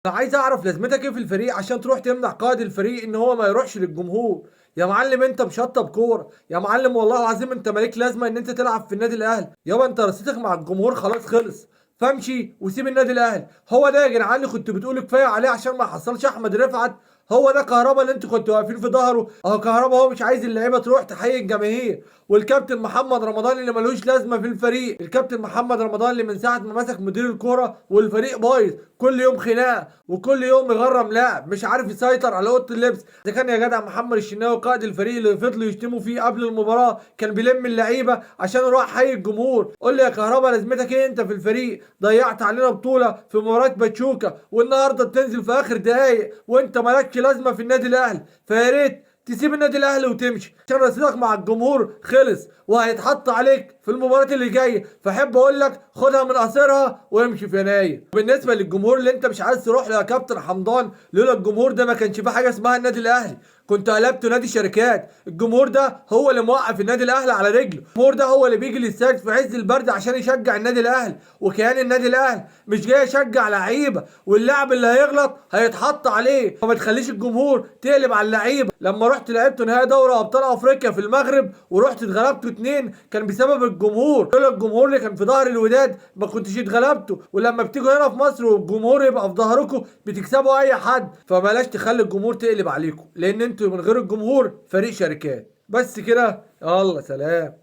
انا عايز اعرف لازمتك ايه في الفريق عشان تروح تمنع قائد الفريق ان هو ما يروحش للجمهور. يا معلم انت مشطب كورة يا معلم، والله العظيم انت مالك لازمه ان انت تلعب في النادي الاهلي. يابا انت رصيدك مع الجمهور خلاص خلص، فامشي وسيب النادي الاهلي. هو ده يا جدعان اللي كنت بتقولوا كفاية عليه عشان ما حصلش احمد رفعت؟ هو ده كهربا اللي انتوا كنتوا واقفين في ظهره؟ اهو كهربا هو مش عايز اللعيبة تروح تحيي الجماهير. والكابتن محمد رمضان اللي ملوش لازمه في الفريق، الكابتن محمد رمضان اللي من ساعة ما مسك مدير الكورة والفريق بايظ، كل يوم خناقه وكل يوم يغرم لاعب، مش عارف يسيطر على اوضة اللبس. اذا كان يا جدع محمد الشناوي قائد الفريق اللي فضلوا يشتموا فيه قبل المباراة كان بيلم اللعيبة عشان يروح حي الجمهور. قول لي يا كهربا لازمتك ايه انت في الفريق؟ ضيعت علينا بطوله في مباراة باتشوكا، والنهارده بتنزل في اخر دقايق وانت مالكش لازمه في النادي الاهلي. فيا ريت تسيب النادي الاهلي وتمشي عشان رصيدك مع الجمهور خلص وهيتحط عليك في المباراة اللي جاية. فاحب اقول لك خدها من قصيرها وامشي في يناير. بالنسبة للجمهور اللي انت مش عايز تروح له يا كابتن حمدان، لولا الجمهور ده ما كانش في حاجة اسمها النادي الاهلي، كنت قلبته نادي شركات. الجمهور ده هو اللي موقف النادي الاهلي على رجله، الجمهور ده هو اللي بيجي للاستاد في عز البرد عشان يشجع النادي الاهلي وكيان النادي الاهلي، مش جاي يشجع لعيبة، واللاعب اللي هيغلط هيتحط عليه. فما تخليش الجمهور تقلب على اللعيبة. لما رحت لعبت نهائي دوري ابطال افريقيا في المغرب ورحت اتغلبتوا 2 كان بسبب الجمهور، لولا الجمهور اللي كان في ظهر الوداد ما كنتش اتغلبتوا. ولما بتيجوا هنا في مصر والجمهور يبقى في ظهركم بتكسبوا اي حد. فبلاش تخلي الجمهور تقلب عليكم، لان انتوا من غير الجمهور فريق شركات. بس كده، يلا سلام.